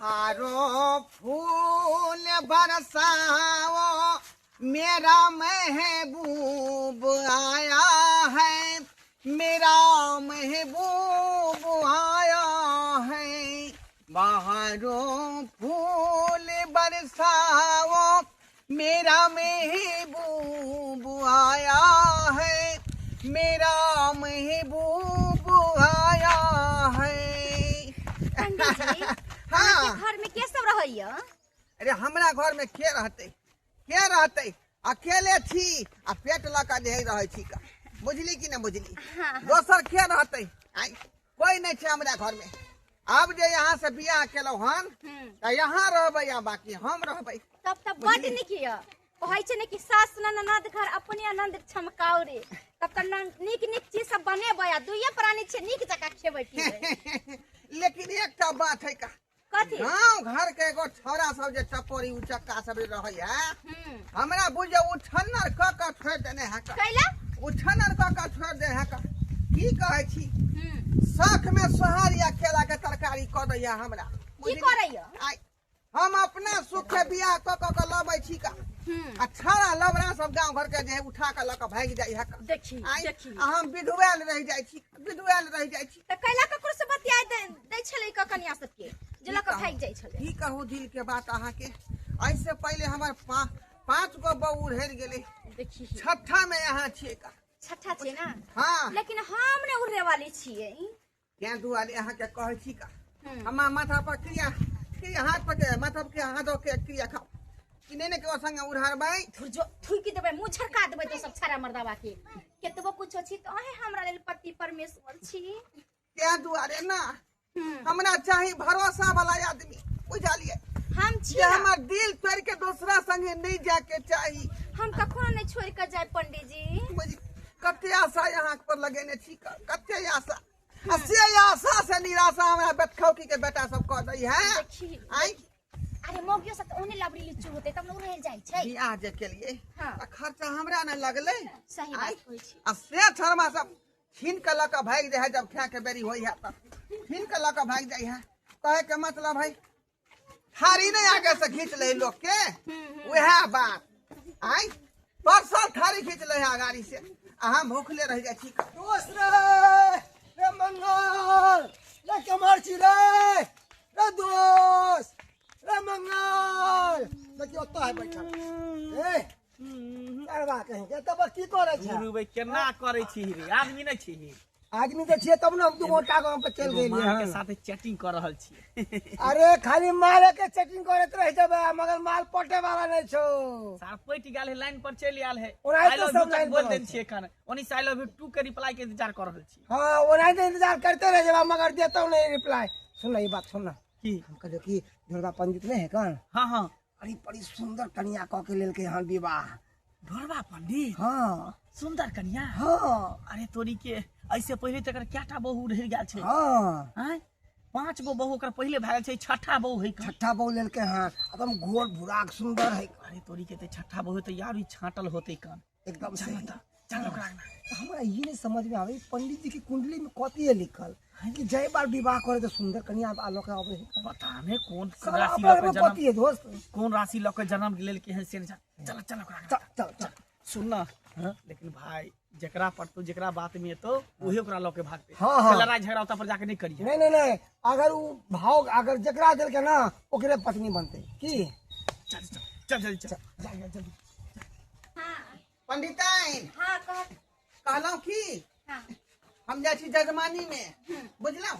बहारो फूल बरसाओ, मेरा महबूब आया है, मेरा महबूब आया है। बहारो फूल बरसाओ, मेरा महबूब आया है, मेरा महबूब आया है। पंडीजी, हाँ। अहाँके घर में के सब रहैया? अरे हमरा घर में के रहते, के रहते? अकेले छी आ पेट लऽ कऽ जे रहै छी का। बुझली कि नहि बुझली? हाँ। दोसर के रहते? आइ कोई नहि छै हमरा घर में। आब जे यहाँ से बियाह केलहुँ हन तऽ यहाँ रहबै आ बाकी हम रहबै। तब तऽ बड नीक यऽ। कहै छै ने कि सास ननद घर अपने आनंद छमकाउ रे। तब तऽ नीक नीक चीज सब बनेबै आ दुइये प्राणी छै, नीक जकाँ खेबै पीबै। लेकिन एकटा बात है का। कथी? गाँव घर के एगो छौड़ा सब जे चपोरी उचक्का सब जे रहै है, हमरा बुझे उछन्नर कऽ कऽ छोड़ि देने है का। कैला? उछन्नर कऽ कऽ छोड़ि दे है का। की कहै छी? शौख में सोहारी आ केला के तरकारी कऽ दैया हमरा। की बुझली? करैया? आइ हम अपना सुख के बियाह कऽ कऽ के लबै छी का। आ छौड़ा लबड़ा सब गाँव घर के जे है उठा कऽ लऽ कऽ भागि जाइ है का। देखी, आइ, देखी। आ हम विधुआयल रहि जाइ छी, विधुआयल रहि जाइ छी। तऽ कैला ककरो से बतियाइ दै छलै का कनिया सबके जे लऽ कऽ भागि जाइ छलै? की कहू दिल के बात अहाँके। एहिसे पहिले हमर 5 गो बहू उड़ि गेलै। देखी। छठा में यहाँ छियै का। छठा छियै ना? हाँ। लेकिन हम ने उड़े वाली छियै। तें दुआरे अहाँके कहै छी का। हमरा माथा पर क्रिया, क्रिया हाथ पर के, माथा पर के हाथ दऽ के क्रिया खाओ। कि नहि ने केकरो संगे उड़ारबै? धुर जो, थुकि देबै, मुँह झरका देबै तो सब छाड़ा मर्दाबा के। केतबो कुछो छी तऽ अहें हमरा लेल पति परमेश्वर छी। तें दुआरे ना, हमरा चाही भरोसा वाला आदमी, बुझलियै? हम छी जे ना। हमर दिल तोड़ि के दोसरा संगे नहि जाय के चाही। हम कखनो नहि छोड़ि के जायब पंडीजी। बुझ, कते आशा अहाँ पर लगेने छी, कते आशा। आ से आशा से निराशा हमरा बेटखौकी के बेटा सब कऽ दै है। देखी, आइ? देखी। अरे मौगियो सब तऽ ओहने लबड़ी लुच्चू होतै तब ने उड़ेल जाइ छै। बियाह जे केलियै, हाँ। तऽ खर्चा हमरा ने लगलै। सही आइ? बात कहै छी। आ से छरमा सब छीन के लऽ कऽ भागि जाइ है, जब खाय के बेरी होइ है तऽ छीन के लऽ कऽ भागि जाइ है। कहै के मतलब है थारी नहि आगे से घींच लै लोक के, वएह बात। आइ परसल थारी घींच लै है अगाड़ी से, आ हम भूखले रहि जाइ छी। दोस्त रे, रे मंगल, रे कमर छी रे, रे दोस्त, रे मंगल। देखियौ ओतऽ है बैठल। ए, करबा कहीं के तब की करै छै? गुरु भाई केना करै छी रे? आदमी नहि छी। आदमी तऽ छियै तब ने हम 2 घंटा गाँव पर चलि एगो गेलियै माल के हन। साथे चैटिंग कऽ रहल छी। अरे खाली मारे के चैटिंग करैत रहि जेबै, मगर माल पटे वाला नहि छौ। सार पटि गेल है, लाइन पर चलि आयल है। ओनाहिते I love सब you तक लाइन बोल पर देने छै। छियै एखन। ओनी से I love you 2 के रिप्लाई के इंतजार कऽ रहल छी। हाँ, ओनाहिते इंतजार करते रहि जेबै, मगर देतौ नहि रिप्लाई। सुन ना, ई बात सुन ना। की? हम कहलियौ कि ढोरबा पंडित नहि है कन? हाँ, हाँ। अरे बड़ी सुंदर कन्या कऽ के लेलकै हन विवाह। ढोरबा पंडित? हाँ। सुंदर कन्या? हाँ। अरे तोरी के ऐसे पहिले तकर कैटा बहू रहि गेल छै? हाँ। आँय? 5 गो बहू ओकर पहिले भए गेल छै, छठा बहू है कन। छठा बहू लेलकै हन, एकदम गोर भुराक सुंदर है। अरे तोरी के ते छठा बहू तऽ यार ई छाँटल होतै कन। एकदम चल सही। तऽ, चल ओकरा अंगना। तऽ हमरा ई नहि समझ में आबै पंडित जी के कुंडली में कथी है लिखल कि जय बार विवाह करे तऽ सुंदर कन्या आ लऽ के आबै है। पता नहि कोन साला राशि अपना लऽ के में जन्म कथी है दोस्त? कोन राशि लऽ के जन्म लेलकै हन से नहि जान। चल, चल ओकरा अंगना। चल, चल, चल। सुन ना, हाँ? लेकिन भाई जकरा पर तू जकरा बात में एतौ उहे ओकरा लऽ के भागतै। हाँ, हाँ। लड़ाई झगड़ा ओतऽ पर जाके नहि करिहे। नहीं, नहीं, नहीं, अगर उ भाव अगर जकरा देलकै ना ओकरे पत्नी बनतै की? चल, चल, चल, चल, चल। चल, जा, जा, जल्दी। हाँ। पंडिताइन। हाँ, कह। कहलहुँ की? हाँ। हम जाइ छी जजमानी में, बुझलहुँ?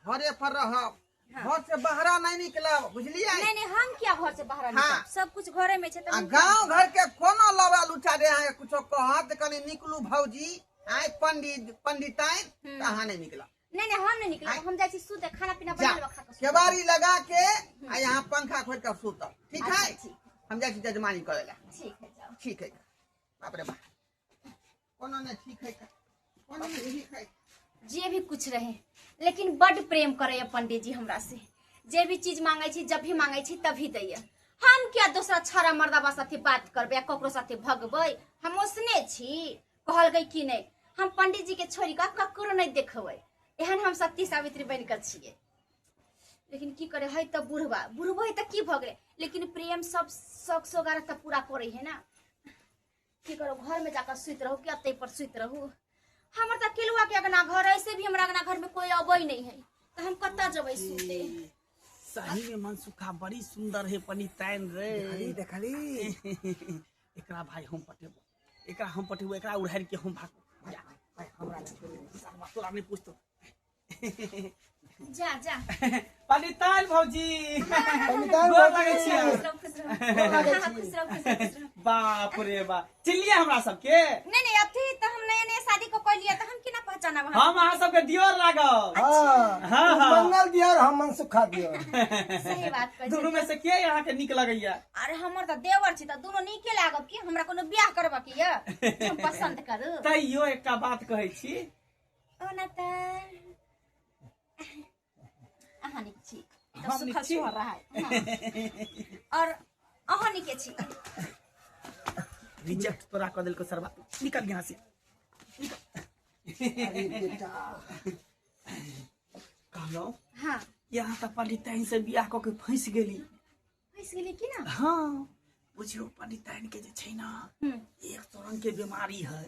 घरे पर रहब, घर से बाहरा नहीं निकलब, बुझलियै? नहीं, नहीं, हम किया घर से बाहर निकलब? हाँ। सब कुछ घरे में छै, त आ हम गांव घर के कोनो लबा लुचा दे अहाँके कुछो कहत कनि निकलू भौजी, आइ पंडिताइन, त अहाँ नहीं निकलब। नहीं, नहीं, हम नहीं निकलब, आइ। हम जाइ छी सुते, खाना पीना जा, बना लेब, खा के सुतब। केबाड़ी लगा के आ यहाँ पंखा खोल के सुतब, ठीक है? अच्छा, ठीक। हम जाइ छी जजमानी करे ला। ठीक है, जाओ। ठीक है। बाप रे बाप, कोनो नहीं ठीक है, कोनो नहीं ठीक है। जे भी कुछ रहे लेकिन बड प्रेम करे पंडित जी हमरा से, जे भी चीज मांगे छी जब भी मांगे छी तभी दैया। हम क्या दोसरा छाड़ा मर्दाबा साथे बात करबै आ ककरो साथे भगबै? हम ओसने छी, कहल गई कि नहीं हम पंडित जी के छोड़ के ककरो नहीं देखबै, एहन हम सती सावित्री बन के छियै। लेकिन की करे है त बुढ़वा बुढ़बो है त की भ गेलै, लेकिन प्रेम सब शौक सोगार त पूरा करे है ना। की करो, घर में जाकर सुति रहू कि अतै पर सुति रहू। हमर त केलुआ के अगना घर, ऐसे भी हमरा अगना घर में कोई अबै नहीं है, त हम कतऽ जेबै सुते। सही में मनसुखा बड़ी सुंदर है पनिताइन रे। देखली देखली। एकरा भाई हम पटेबो, एकरा हम पटेबो, एकरा उड़ारि के हम भागबो। जा भाई हमरा नहीं छोड़ू। साला तोरा नहीं पूछतो। जा जा। पनिताइन भौजी, पनिताइन गोर भौजी। लगै छियै। खुश रहू, खुश रहू। गोर लागै हाँ, हाँ, छी। खुश रहू, खुश रहू, खुश रहू। बाप रे बाप, चिल्लिए हमरा सबके? नहीं नहीं, अथी त हम नया नया शादी को कर लिया त हम केना पहचानब अहाँ? हम अहाँ सबके दियोर लागब। हाँ हाँ, हाँ। मंगल दियर, हम मनसुखा दियर। सही बात कहै दुनू छी। में से के अहाँ के नीक लगैया? अरे हमर त देवर छी त दुनू नीके लागब की हमरा कोनो बियाह करबा के ये हम पसंद करू? तैयो एकटा बात कहै छी। ओना त अहाँ नीक छी। ई त हम नीक सुखल छी? सुहर रहा है। हाँ। और अहाँ नीके छी। रिजेक्ट तोरा कऽ देलको सरबा, निकल यहाँ से। अरे बेटा, कहलहुँ हाँ, यहाँ तऽ पंडिताइन से बियाह कऽ के फंसि गेली। फंसि गेली की ना? हाँ, बुझियौ पंडिताइन के जे छै ना, एक सौ रंग के बीमारी है।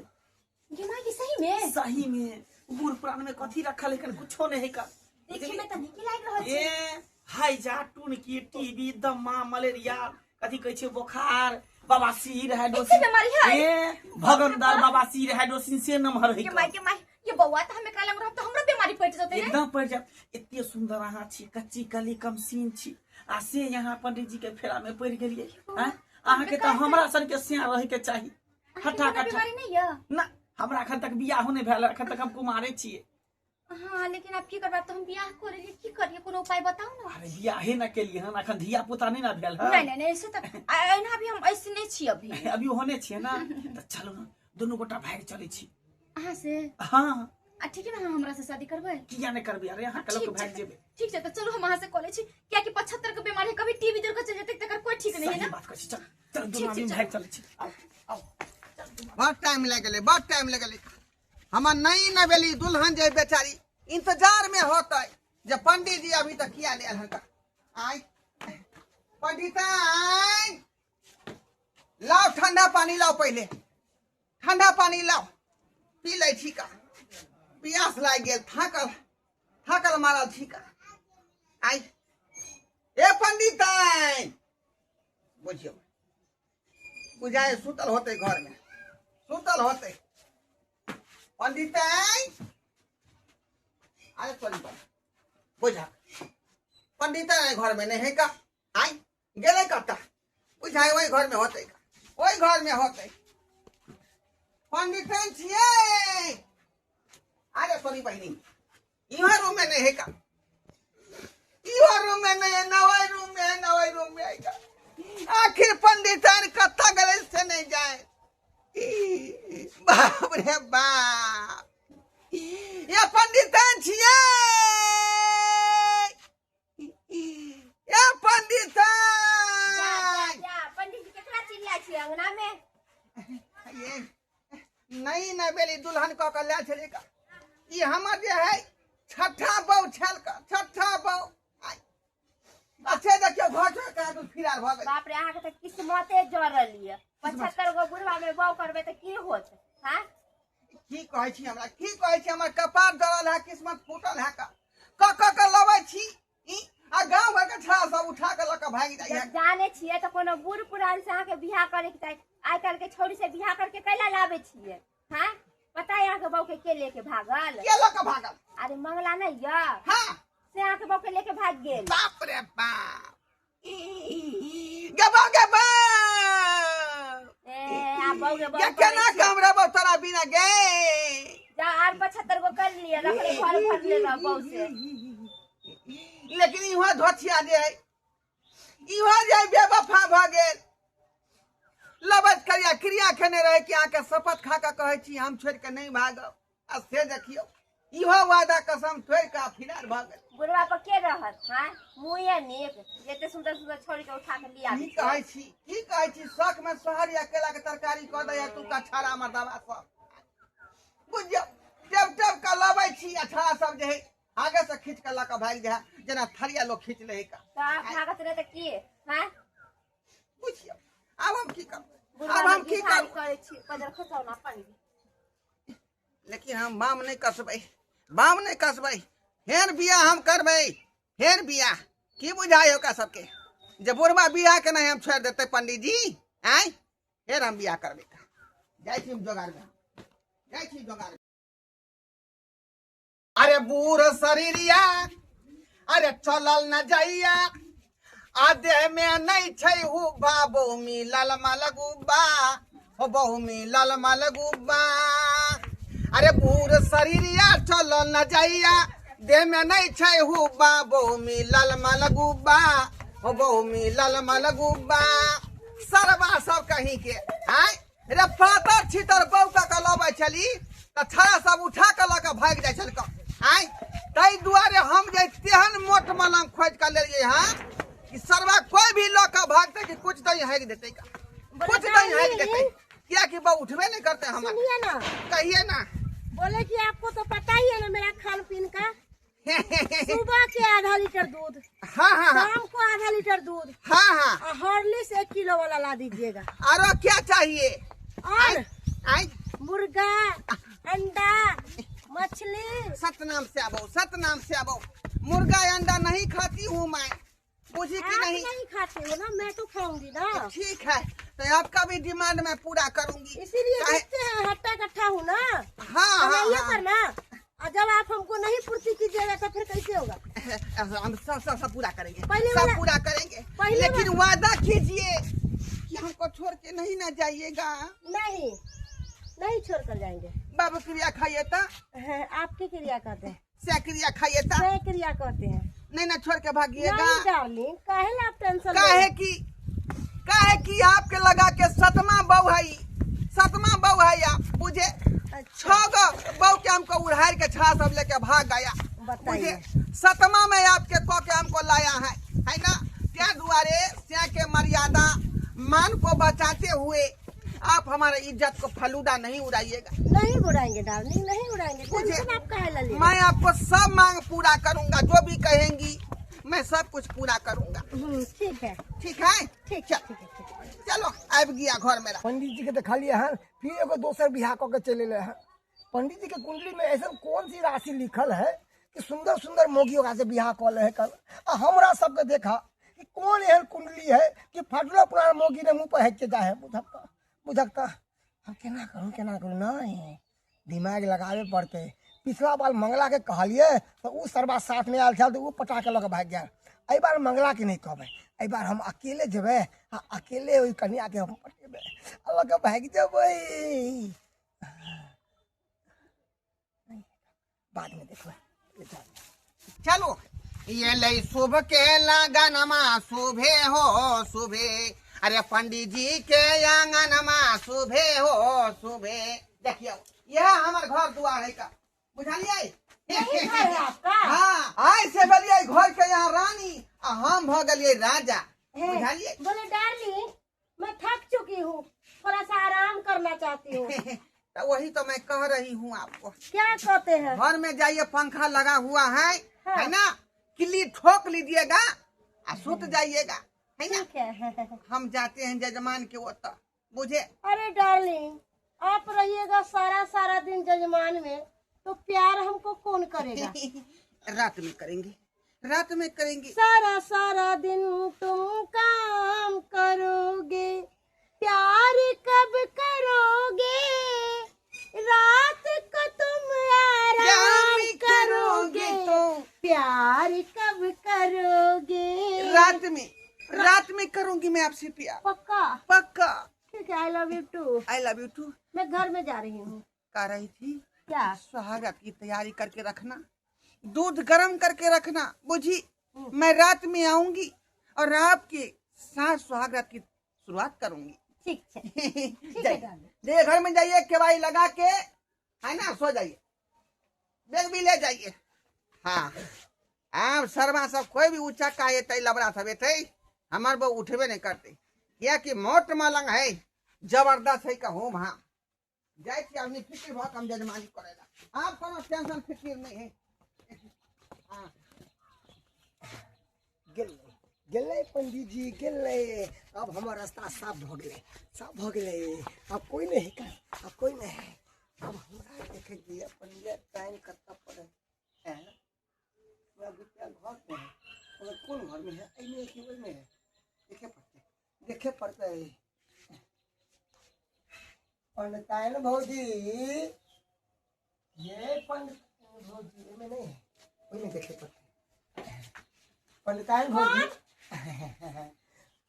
गे माय, सही में? सही में। बूढ़ पुरान में कथी रखल है, कुछो नहीं है का। देखे में त नीके लागि रहल छै। ए हैजा, टुनकी, टीबी, दमा, मलेरिया, कथी कहै छै, बोखार, बवासीर, हाइड्रोसिन। एते बीमारी है? ए भगनदार बवासीर, हाइड्रोसिन से नमहर है। गे माय, गे माय, ये बौआ, त हम एकरा लग रहब त हमरो बीमारी पड़ि जेतै ने। एकदम पड़ि जायत। एते सुंदर अहाँ छी, कच्ची कली कमसीन छी, आ से यहाँ पंडित जी के फेरा में पड़ि गेलियै। आँय? अहाँके तऽ हमरा सन के सिया रहे के चाही। अहाँके हटा कोनो कटा बीमारी नहीं ये? ना, हमरा एखन तक बियाहो नहि भेल, एखन तक हम कुमारे छियै। हाँ, लेकिन अब की करबा? तो हम बियाह करे लिए की करिए, कोनो उपाय बताओ ना। अरे बियाहे न केलियै हन, एखन धिया पुता नहि ने भेल हन। नहीं नहीं नहीं, ऐसे तो एना भी हम ऐसे नहीं छी अभी। अभी होने छियै ना, तऽ चलू ने दुनू गोटा भागि चलै छी। अहाँ से? हाँ। आ ठीक है ना, हमरा से शादी करबै? किया नहि करबै? अरे अहाँ के लोग ठीक भागि छै। जेबै। ठीक छै, तो चलू हम अहाँ से कॉलेज छी, कियाकि 75 के बीमारी है, कभी टीबी जर के चल जेतै तकर कोई ठीक नहीं है सही ना। बात कहै छी। चल चल, दुनू ठीक आदमी छै, भागि चलै छी। आउ आउ। बड़ टाइम लागि गेलै, बड़ टाइम लागि गेलै। हमर नई नवेली दुल्हन जे बेचारी इंतजार में होतै जे पंडित जी अभी तक किया ले हन। आय पंडिताइन, लाओ ठंडा पानी लाओ, पहिले ठंडा पानी लाओ, पी लै छी का, प्यास लागि गेल, थाकल थाकल मारल छी का। आय ए पंडिताइन, बुझियौ बुझाए सुतल होतै, घर में सुतल होतै पंडिताइन। अरे सॉरी, बुझा पंडिताइन घर में नहीं है का? आय गेलै कतऽ? बुझाए ओहि घर में होतै का, ओहि घर में होतै। पंडिताइन छियै? अरे सॉरी बहिनी, इहो रूम में नहीं है का? इहो रूम में नहीं है, न ओहि रूम में है, न ओहि रूम में है का। आखिर पंडिताइन कतऽ गेलै से नहीं जाए। बाप रे बाप, ये पंडिताइन छियै? ये पंडिताइन। जा जा, पंडित जी केकरा चिल्ला छी अंगना में? ये नई नवेली दुल्हन कऽ के लए छलै का। ई हमर जे है छठा बहू छल का, छठा बहू। अच्छे देखियौ घर छोड़ के आगू फिरार भऽ गेल। बाप रे, अहाँके तऽ किस्मते जरल ये। 75 गो बुढ़वा में बहू करबै तऽ की होत? हाँ, की कहै छी हमरा, की कहै छी, हमर कपार जरल है, किस्मत फूटल है का। क क के लबै छी ई आ गाँव घर के छड़ा सब उठा के लऽ के भागि जाइ है। जब जाने छियै तऽ कोनो बूढ़ पुरान से अहाँके बियाह करे के चाही। आइ काल्हि के छौड़ी से बियाह करके कैला लाबै छियै? हाँ, पता है अहाँके बहू के के लेके भागल? के लऽ के भागल? अरे मंगला नहीं ये, हाँ, से अहाँके बहू के लेके भाग गेल। बाप रे बाप, गबा गबा। ए आ बहू के बहू ये केना काम रहबो तोरा बिना गे? जा, आर 75 गो कर लिअ, रखले घर भर ले रह बहू से। लेकिन इहो धोथिया जे है, इहो जे बेवफा भऽ गेल। लबत करिया क्रिया खेने रहे कि अहाँके शपथ खा कऽ कहै छी हम छोड़ि कऽ नहि भागब, आ से देखियौ इहो वादा कसम छोड़ि कऽ फिरार भऽ गेल। बुढ़वा पर के रहत? हाँ, मुँहे नीक जते सुंदर सुंदर छोड़ी के उठा के लिया। की कहै छी, की कहै छी, शख में शहर या केला के तरकारी कऽ दैया तू का छाड़ा मर्दाबा सब। बुझियौ टेप टेप कऽ लबै छी आ छाड़ा सब जे है आगे से खींच के लऽ के भागि जाइ है जेना थरिया लोग खींच ले है का। तो आप भागत रहे तऽ की हाँ बुझियौ आब हम की करबै, बुढ़वा आब हम की भिखारी करबै। करै छी पदर खसौना पंडी। लेकिन हम बाम नहि कसबै, बाम नहि कसबै, फेर बियाह हम करबै, फेर बियाह। की बुझाइ ओकरा सबके जे बुढ़बा बियाह के नहि हम छोड़ि देतै पंडीजी? आँय, फेर हम बियाह करबै। जाइ छी हम जोगार में, जाइ छी जोगार। अरे बूढ़ शरीरिया, अरे चलल न जाइया, आ देह में नहीं छै उबा, बहु मिलल मलगुबा, हो बहु मिलल मलगुबा। अरे बूढ़ शरीरिया चलल न जाइया, देह में नहीं छै हुबा, बहु मिलल मलगुबा, हो बहु मिलल मलगुबा। सरबा सब कहीं के आय रे पातर छितर बौका के लबै छली तऽ छड़ा सब उठा के लऽ के भागि जाइ छल। आय ताहि दुआरे हम जे तेहन मोट मलंग खोजि के लेलियै हँ कि सरबा कोई भी लऽ के भागतै कि कुछ दही हाकि देतै का, कुछ दही हाकि देतै, कियाकि बौ उठबे नहीं करते हमर। सुनिए ना। कहिए ना। बोले कि आपको तो पता ही है ना मेरा खान पीन का। सुबह के आधा लीटर दूध, हाँ हाँ हाँ, शाम को आधा लीटर दूध, हाँ हाँ, और हॉर्लिक्स 1 किलो वाला ला दीजिएगा। और क्या चाहिए? और आई मुर्गा, अंडा, मछली। सतनाम से आबो, सतनाम से आबो। मुर्गा अंडा नहीं खाती हूँ मैं, बुझी कि आप नहीं? नहीं खाते हो ना, मैं तो खाऊंगी ना। ठीक है, तो आपका भी डिमांड मैं पूरा करूंगी। इसीलिए देखते हैं हट्टा कट्ठा हूँ ना। हाँ, हाँ, कमाइए हाँ। करना, और जब आप हमको नहीं पूर्ति कीजिएगा तो फिर कैसे होगा? हम सब सब सब पूरा करेंगे, पहले सब वाला- पूरा करेंगे, पहले लेकिन वाला- वादा कीजिए कि हमको छोड़ के नहीं ना जाइएगा। नहीं नहीं छोड़ कर जाएंगे। बाबू क्रिया खाइए ता? हाँ, आपकी क्रिया कहते हैं। से क्रिया खाइए ता? से क्रिया कहते हैं। नहीं ना छोड़ के भागिएगा। नहीं डार्लिंग, काहे ला आप टेंशन ले काहे रहे? की, काहे की आपके लगा के सतमा बहू है, सतमा बहू है आप बुझे। अच्छा। 6 गो बहू के हमको उड़ार के छा सब लेके भाग गया। बताइए। बुझे, सतमा में आपके को के हमको लाया है, है ना? त्या दुआरे त्या के मर्यादा मान को बचाते हुए आप हमारे इज्जत को फलूदा नहीं उड़ाइएगा। नहीं उड़ाएंगे डार्लिंग, नहीं उड़ाएंगे। मुझे- टेंशन आप काहे ला ले रहे? मैं आपको सब मांग पूरा करूंगा, जो भी कहेंगी मैं सब कुछ पूरा करूंगा। ठीक है। ठीक है? ठीक है, चल। ठीक है, ठीक है। चलो आबि गया घर मेरा। पंडित जी के देखलिए हन, फिर एगो दोसर बियाह कऽ के चलि एलै हन। पंडित जी के कुंडली में ऐसा कौन सी राशि लिखल है कि सुंदर सुंदर मौगी ओकरा से बियाह कऽ ले है कल। आ हमरा सबके देखा कि कौन एहन कुंडली है कि फटलो पुराना मौगी ने मुँह पर हेक के जाए है। बुझकता बुझकता हम केना करूँ केना करूँ, नहीं दिमाग लगाबे पड़तै। पिछला बार मंगला के कहलिए तो उ सरबा साथ में आयल छल तो उ पटा के लऽ के भागि गेल। एहि बार मंगला के नहीं कहबै, एहि बार हम अकेले जेबै आ अकेले ओहि कनिया के हम पटेबै आ लऽ के भागि जेबै। बाद में देखबै। चलो ये ले शुभ के लगनमा शुभे हो शुभे, अरे पंडित जी के आंगनमा शुभे हो शुभे। देखियो यह हमार घर दुआर है का, बुझलिए? यही घर है आपका? हाँ, आइ से भेलिए घर के यहाँ रानी आ हम भ गेलिए राजा, बुझलिए? बोले डार्लिंग मैं थक चुकी हूँ, थोड़ा सा आराम करना चाहती हूँ। तो वही तो मैं कह रही हूँ आपको। क्या कहते हैं? घर में जाइए, पंखा लगा हुआ है, हाँ। है ना, किली ठोक लीजिएगा आ सुत जाइएगा, है ना? ठीक है। हम जाते हैं जजमान के ओतऽ, बुझे? अरे डार्लिंग आप रहिएगा सारा सारा दिन जजमान में तो प्यार हमको कौन करेगा? रात में करेंगे, रात में करेंगे। सारा सारा दिन तुम काम करोगे, प्यार कब करोगे, रात को तुम आराम प्यार करोगे करोगे तो प्यार कब करोगे? रात में, रात में करूंगी मैं आपसे प्यार। पक्का? पक्का। ठीक है, I love you too. I love you too. मैं घर में जा रही हूँ। कह रही थी क्या? सुहागरात की तैयारी करके रखना, दूध गर्म करके रखना, बुझी? मैं रात में आऊंगी और आपके साथ सुहागरात की शुरुआत करूंगी। ठीक है। ठीक है, जाइए। डार्लिंग। जाइए घर में जाइए, केवाई लगा के, है ना, सो जाइए, बैग भी ले जाइए। हाँ आम शर्मा सब कोई भी ऊंचा का एतै लबड़ा सब एतै, हमार बहु उठबे नहीं करते, कियाकि मोट मलंग है, जबरदस्त है कहूँ। हाँ जाइ छी आदमी फिक्र भऽ कऽ हम जजमानी करेला, आब कोनो टेंशन फिक्र नहीं है। गेलै गेलै पंडीजी गेलै। अब हमर रास्ता साफ भऽ गेलै, साफ भऽ गेलै। अब कोई नहीं है, अब कोई नहीं है। अब हमरा देखे दिया पंडित टाइम कत्ता पड़े है। हमरा गुटिया घर में है, मगर कौन घर में है, एहिमे कि ओहिमे है, देखे पड़ते, देखे पड़ते। पंडिताइन भौजी, ये पंडित भौजी एहिमे नहीं है, ओहिमे देखे पड़ते। पंडिताइन भौजी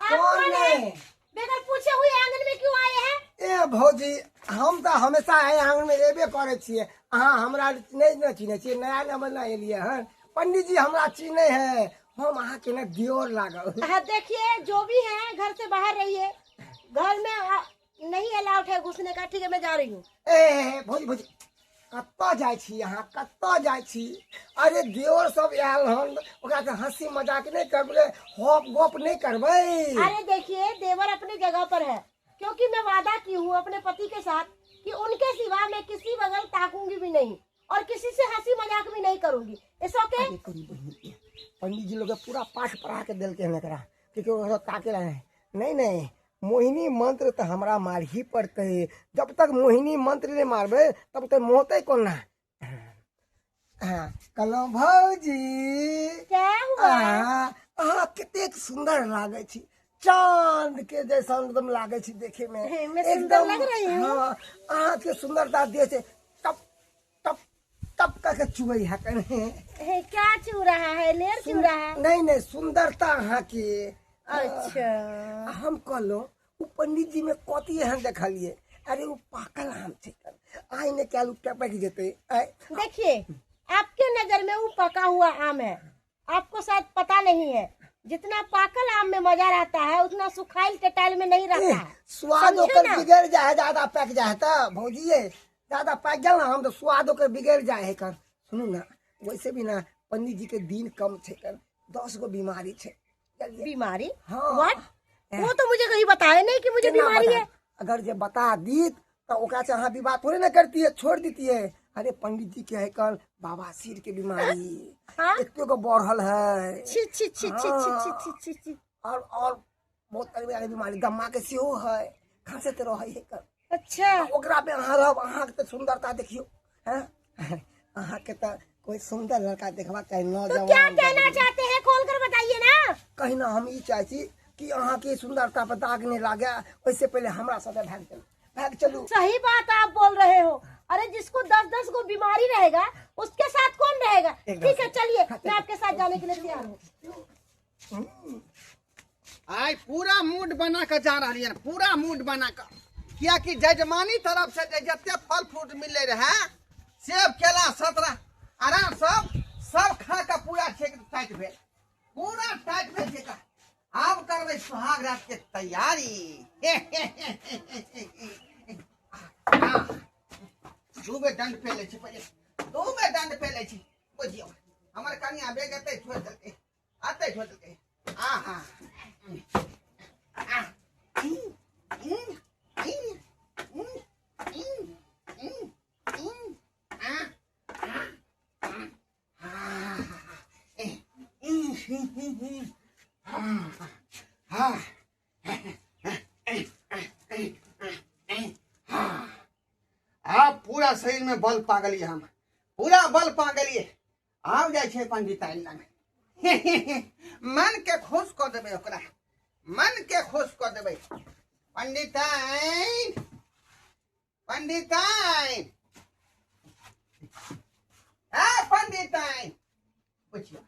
कौन है? बगैर पूछे हुए आंगन में क्यों आए हैं? ए भौजी, हम तो हमेशा एहि आंगन में एबे करै छियै। अहाँ हमरा नहीं न चिन्है छियै, नया नया न एलियै हन। पंडित जी हमरा चिन्है है, हम अहाँ के न दियोर लागल। हाँ, देखिए जो भी है घर से बाहर रहिए, घर में नहीं अलाउड है घुसने का। ठीक है, मैं जा रही हूँ। ए भौजी भौजी, कतऽ जाइ छी अहाँ, कतऽ जाइ छी? अरे दियोर सब आयल हन, ओकरा से हंसी मजाक नहीं करबै, हॉप गप नहीं करबै। अरे देखिए, देवर अपनी जगह पर है, क्योंकि मैं वादा की हूँ अपने पति के साथ कि उनके सिवा मैं किसी बगल ताकूंगी भी नहीं और किसी से हंसी मजाक भी नहीं करूंगी। It's okay? अरे तोरी बहिन के पंडित जी लोग के पूरा पाठ पढ़ा के देलकै हन एकरा कि केकरो ताके ला नहीं। नहीं नहीं, मोहिनी मंत्र तो हमरा मार ही पड़ते। जब तक मोहिनी मंत्र नहीं मारबे तब तक मोहते कोना। हाँ कहलहुँ भौजी, क्या हुआ? अहाँ कतेक सुंदर लागै छी, चांद के जैसा एकदम लागै छी देखे में। मैं सुंदर लग रही हूँ? हाँ, अहाँ के सुंदरता देह से टप टप टप करके चुए है कने। क्या चू रहा है? लेर चू रहा है? नहीं नहीं, सुंदरता अहाँ के। अच्छा, हम कहलहुँ उ पंडित जी में कथी एहन देखलिए? अरे उ पाकल आम छै, आइ ने काल्हि उ टपकि जेतै। देखिए, आपके नजर में वो पका हुआ आम है, आपको शायद पता नहीं है। जितना पाकल आम में मजा रहता है उतना सुखाइल टटाइल में नहीं रहता है। स्वाद समझे ओकर ना? बिगड़ जाए है, ज्यादा पक जाए है तऽ भौजी, ज्यादा पक गेल ना हम तो स्वाद ओकर बिगड़ जाए है कर। सुनू ना, वैसे भी ना पंडित जी के दिन कम छै कर, 10 गो बीमारी छै। बीमारी? हाँ। What? वो तो मुझे कहीं बताया नहीं कि मुझे केना बीमारी बता? है। अगर जे बता दीत तो ओकरा से अहाँ विवाह थोड़े ना करती, छोड़ देती है। अरे पंडित जी के है कल बवासीर के बीमारी। हाँ? एते गो बढ़ल है। छी छी छी छी छी छी छी छी छी। और बहुत तरह के बीमारी, दम्मा के सेहो है, खांसैत रहै है कर। अच्छा, ओकरा पे अहाँ रहब, अहाँ के तऽ सुंदरता देखियौ हैं, अहाँ के तऽ कोई सुंदर लड़का देखबा चाही तो नौजवान। क्या कहना चाहते हैं, खोल कर बताइए ना। कहीं ना हम ई चाहै छी कि अहाँ के सुंदरता पर दाग नहीं लागे, ओहिसे पहले हमरा साथे भाग चलू, भाग चलू। सही बात आप बोल रहे हो। अरे जिसको 10-10 गो बीमारी रहेगा उसके साथ कौन रहेगा? ठीक है, चलिए मैं आपके साथ जाने के लिए तैयार हूँ। आइ पूरा मूड बना के जा रही है, पूरा मूड बना के, कियाकि जजमानी तरफ से जे जते फल फ्रूट मिले रहे, सेब केला संतरा आराम सब सब खा के पूरा छेक टाइट भेल, पूरा टाइट भेल छेक। आब करबै सुहाग रात के तैयारी। दू बेर दंड पे लै छी, पहिले 2 बेर दंड पे लै छी। बुझियौ हमर कनिया बेग एतै छोड़ि देलकै, एतै छोड़ि देलकै। आहा आप पूरा शरीर में बल पा गेलियै, हम पूरा बल पा गेलियै। आब जाइ छै पंडिताइन लग, मन के खुश कऽ देबै ओकरा, मन के खुश कऽ देबै। पंडिताइन, पंडिताइन, ए पंडिताइन, बुझियौ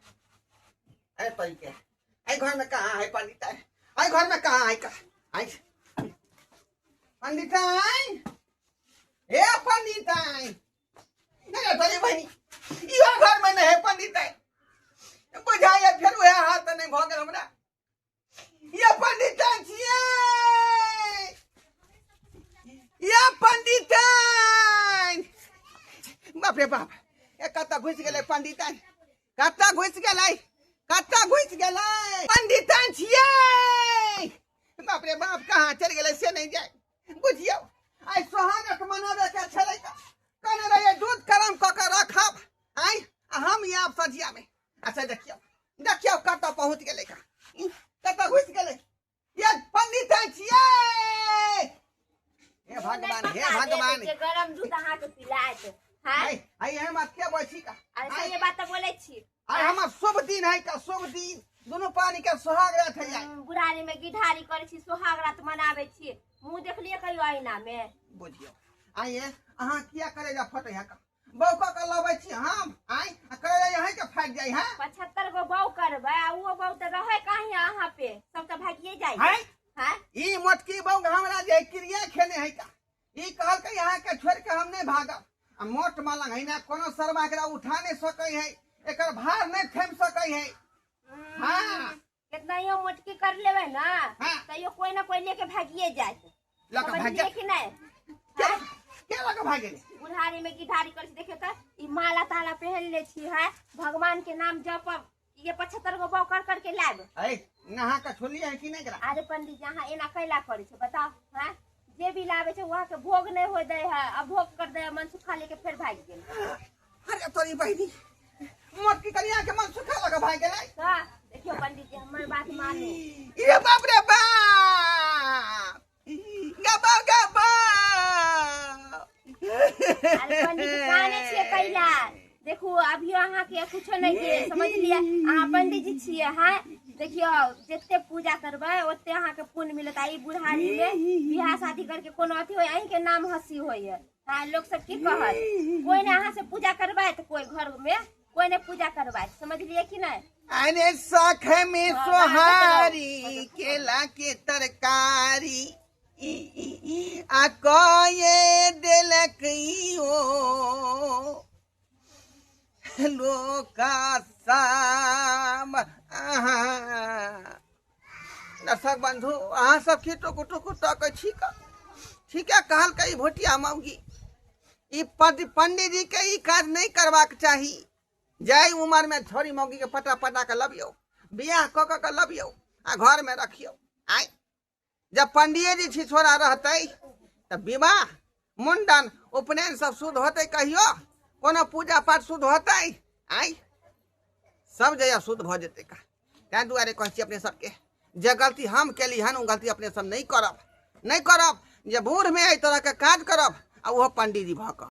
अरे तरीके एहि घर में कहाँ है पंडिताइन? एहि घर में कहाँ है? कहाँ पंडिताइन? हे पंडिताइन, नहीं तोरी बहिनी इहो घर में नहीं है पंडिताइन। बुझाइए फेर वएह हाथ नहि भऽ गेल हमरा। ये पंडिताइन छियै, ये पंडिताइन। बाप रे बाप, ए कतऽ घुसि गेलै पंडिताइन, कतऽ घुसि गेलै, कतऽ घुसि गेलै पंडिताइन छियै। बाप रे बाप, कहाँ चलि गेलै से नहि जाय। बुझियौ आइ सोहागक मनाबे के छलै तऽ कहने रहियै दूध गरम कऽ के रखब, आइ हम आयब सझिया में। अच्छा देखियौ देखियौ कतऽ पहुँच गेलै का, कतऽ घुसि गेलै। ये पंडित छियै। हे भगवान, हे भगवान, गरम दूध अहाँ के पिलायत। हां आई हम अथिया बैठी का। अरे सही बात त बोलै छी। आई हमर शुभ दिन है का, शुभ दिन, दोनों पानी के सोहाग रात है। बुढ़ारी में गिढारी करै छी, सोहाग रात मनाबै छी। मुंह देखलिए कहियो आईना में? बुझियौ आइए अहाँ किया करे जा फटे है का? बौका के लबै छी हम आई आ करे जा है के फाटि जाइ है। 75 गो बौ करबै आ उहो बौ त रहै काहे अहाँ पे, सब त भागिए जाइ है। हां ई मोटकी बौ हमरा जे क्रिया खेने है का, ई कहलकै अहाँ के छोड़ के हम नहीं भागब। आ मोट मलंग है ना, कोनो शर्मा एकरा उठा नहीं सकै है, एकर भार नहीं थमि सकै है। हां कितना यो मोटकी कर लेबै ना, हाँ। तैयो कोई ना कोई लेके भागिए जाए। लके भाग जाए कि नहीं? के लके भाग गेलै? बुढ़ारी में गिढारी कर देखियो त ई माला ताला पहन ले छी है, भगवान के नाम जपब, ये 75 गो बौ कर कर के लाब। ए नहा के छोलिए है कि नहीं करा? अरे पंडित जी अहाँ एना कैला करै छै बताओ? हां जे भी लाबे छै वहां के भोग नहीं हो दे है, अब भोग कर दे मन सुखा लेके फिर भाग गेल। अरे तोरी बहिनी मोटकी कनिया के मन सुखा लगे भाग गेलै। हां देखियो पंडित जी हमर बात मानू। ये बाप रे बाप, गबा गबा। अरे पंडित जी काने छियै कैला? देखू अभियो अहाँ के कुछो नहीं के समझ लिया, अहाँ पंडित जी छियै। हां देखियो जते पूजा करबै ओते अहाँ के पुण्य मिलत। ई बुढ़ारी में बियाह शादी करके कोनो अथी होय, अहीं के नाम हंसी होय। हां लोग सब की कहत? कोई ने अहाँ से पूजा करबाय त कोई घर में कोई ने पूजा करबाय, समझ लिए कि नहीं? अरे सख में सोहारी केला के तरकारी आ कये देलक ओ लोका साम। दर्शक बंधु अहाँ सब की टुकु टुकु तकै छी का? ठीक है कहलकै भोटिया मौगी, ई पंडित जी के ई काज नहीं करबाक चाही। जाहि उम्र में छोरी मौगी के पटा पटा के लबियौ, बियाह कऽ कऽ के लबियौ आ घर में रखियौ। आइ जब पंडिये जी छिछोरा रहतै तऽ विवाह मुंडन उपनयन सब शुद्ध होतै? कहियो कोनो पूजा पाठ शुद्ध होतै? आइ सब जगह शुद्ध भऽ जेतै का। ताहि दुआरे कहै छी अपने सबके, जे गलती हम केली हन ओ गलती अपने सब नहीं करब, नहीं करब। जे बूढ़ में एहि तरह के काज करब आ ओहो पंडीजी भऽ कऽ।